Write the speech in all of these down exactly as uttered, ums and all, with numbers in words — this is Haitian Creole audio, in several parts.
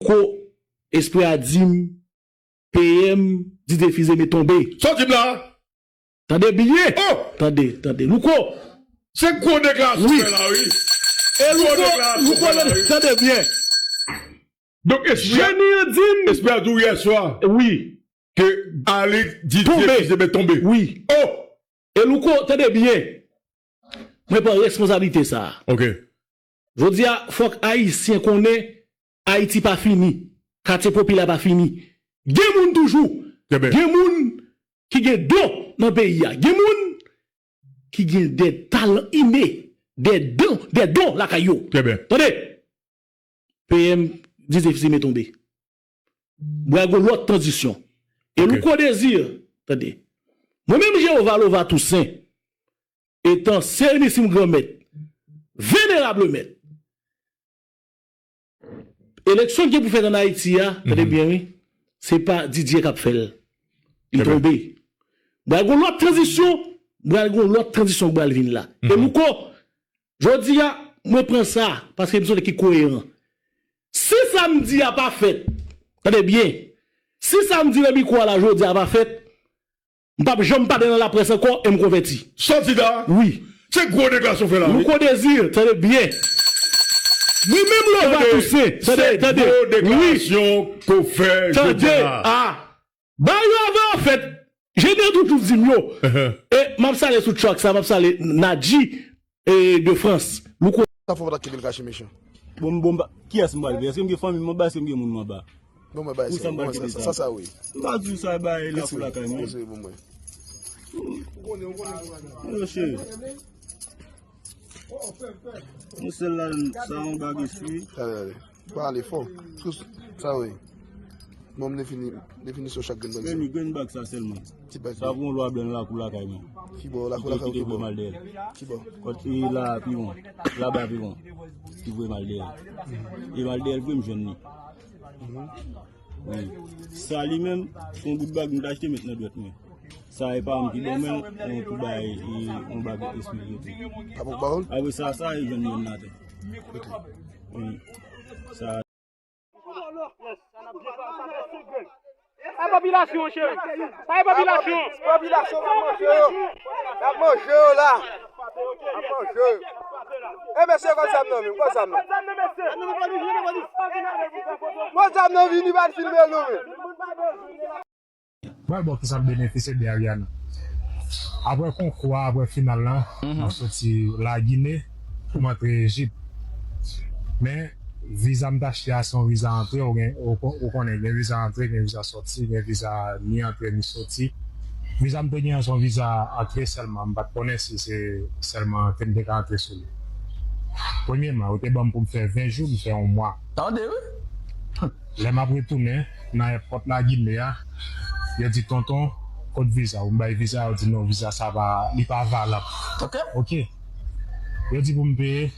Louko, espre a di m, P M, Didier Fils-Aimé tonbe. Sa w di m la? Tande byen. Oh! Tande, tande. Louko. Se gwo deklarasyon wi. Fè la, wi. E gwo Louko, deklarasyon Louko, fè la, wi. Tande byen. Donk, espre a, jeni an di m. Espre a di w yè swa. Wi. Ke Alix Didier tonbe. Fils-Aimé tonbe. Wi. Oh! E Louko, tande byen. Mwen pran responsablite sa a. Ok. Jodi a, fòk Ayisyen konnen Ayiti pa fini. Katye popilè pa fini. Gen moun toujou. Gen moun ki gen don nan peyi a. Gen moun ki gen de talan ine, de don, de don lakay yo. Tande! P M Didier Fils-Aimé tonbe. Bwè gon lòt tranzisyon. E Louko Désir, tande. Mwen menm Jewova Lova Toussaint, etan Serenisim Granmèt, Venerab Mèt, eleksyon ki gen pou fèt ann Ayiti a, tande byen wi, se pa Didier k ap fè l. Li tonbe. Bwè gon lòt tranzisyon, bwè gon lòt tranzisyon k pral vin la. E Louko, jodi a, mwen pran sa, paske m se yon nèg ki koyeran. Si sa m di a pa fèt, tande byen, si sa m di nan mikwo a la jodi a pa fèt, m p ap janm pale nan laprès ankò e m konvèti. Sa w di la? Wi. Se gwo deklarasyon w fè la, wi. Louko Désir, tande byen. Mwen menm Lova Toussaint, tande, tande. Se gwo deklarasyon ke w fè jodi a la. Tande, a. Bagay yo avan an fèt, jeni an toujou di m yo. E m ap salye sou track sa, m ap salye Nadji, e, de Frans. Louko. Sa fò w pa ta kenbe l kache mechan. Bon, bon, ba, kiyès m pral peye? Èske m gen fanmi m anba? Èske m gen moun m anba? Bon, mwen bay sa, sa, sa, sa, wi. M pa di w sa, bay lakou lakay mwen. Mwen cheri. Mwen sèl la, sa yon bagay swi. Tande, tande. Pale fò. Tout sa, wi. Bon, m defini, definisyon chak grenn bag sa. Meni, grenn bag sa sèlman. Ti bag. Sa pou yon lwa blan lakou lakay mwen. Ki bò? Lakou lakay ou ki bò? Ki bò? Kot e la pi bon. Laba pi bon. Ki voye m al dèyè. E m al dèyè l vre, m jwenn li. Wi. Sa li menm, se yon bout bag m t achte met nan dwèt mwen. Sa e pa m ki ban mwen l, yon ti bagay, e, yon bag espirityèl. Apre sa, sa e jwenn li nan tèt. Wi. Sa. Sa e popilasyon, cheri. Sa e popilasyon. Popilasyon k ap manje yo. K ap manje yo la. K ap manje yo. E mesye, pran zam nan, men. Pran zam nan. Pran zam nan, vini, pa t filme nou, men. Pral bò ki sa ap benefisye de Ariana. Apre konkou a, apre final la, m ap soti Lagine pou m antre Ejip. Men, viza m t achte a se yon viza antre, ou gen, ou kon-, ou konnen, gen viza antre, gen viza sòti, gen viza ni antre ni sòti. Viza m te gen an se yon viza antre sèlman, m pa t konnen si se sèlman antre m te ka antre sou li. Premyèman, yo te ban m pou m fè ven jou, m fè yon mwa. Tande, wi. Lè m ap retounen nan èpòt Lagine a, yo di, "Tonton, kot viza w?" M bay viza, yo di, "Non, viza sa pa, li pa valab." Ok. Ok. Yo di pou m peye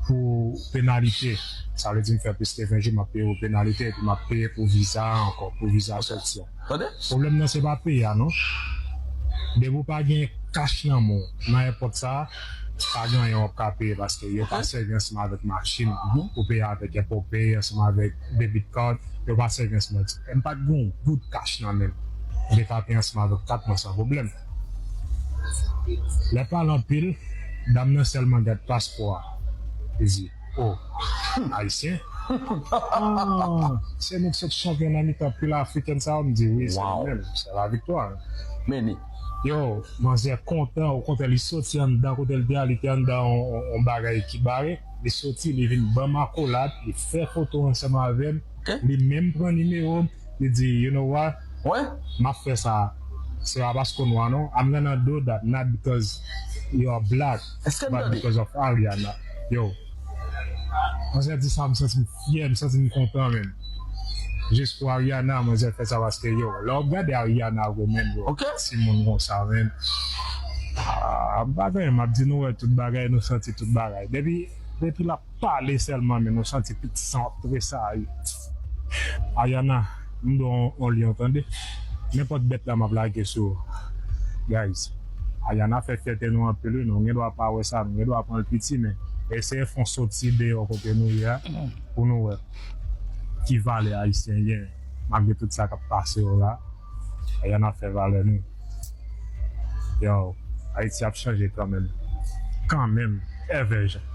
pou penalite. Sa vle di m fè plis ke ven jou, m ap peye pou penalite, epi m ap peye pou viza a ankò, pou viza sòti a. Tande? Pwoblèm nan se pa peye a, non. Depi w pa gen kach nan men w, nan èpòt sa a, pa gen anyen w ap ka peye paske yo pa sèvi ansanm avèk machin pou peye avèk Apple Pay, ansanm avèk debit card, yo pa sèvi ansanm avèk sa. M pa t gen yon goud kach nan men m. M te ka peye ansanm avèk kat mwen san pwoblèm. Lè pale anpil, dam nan sèlman gad paspò a. Li di, "Oh, ayisyen?" Ah, se nou ki sot chanpyon nan mitan pil afriken sa yo? M di, "Wi, se nou menm, se la viktwa." Meni. Yo, manzè kontan, okontrè, li soti anndan kote l te a, li te anndan yon, yon, yon bagay ki bare, li soti, li vin ban m akolad, li fè foto ansanm avè m, li menm pran nimewo m, li di, "You know what? M ap fè sa. Se pa paske w nwa, non. I'm gonna do that, not because you are black, but because of Ariana." Yo, manzè di sa, m santi m fyè, m santi m kontan, men. Jis pou Ariana, manzè fè sa paske, yo, lè w ap gade Ariana vre, men, yo, timoun konsa, men. Ah, m pa konnen, m ap di nou wè tout bagay, nou santi tout bagay. Depi, depi l ap pale sèlman, men nou santi pitit san ap trese a, wi. Ariana, m dwe yon, yon lyon, tande. Nenpòt bèt la m ap lage sou ou. Guys, Ariana fè fyète nou anpil, wi. Nou gen dwa pa wè sa, nou gen dwa pran l piti, men eseye fè yon soti deyò kote nou ye a, pou nou wè. Ki valè Ayisyen gen, malgre tout sa k ap pase yo la, y ann ap fè valè nou. Yo, Ayiti ap chanje kanmenm. Kanmenm, èvè jan.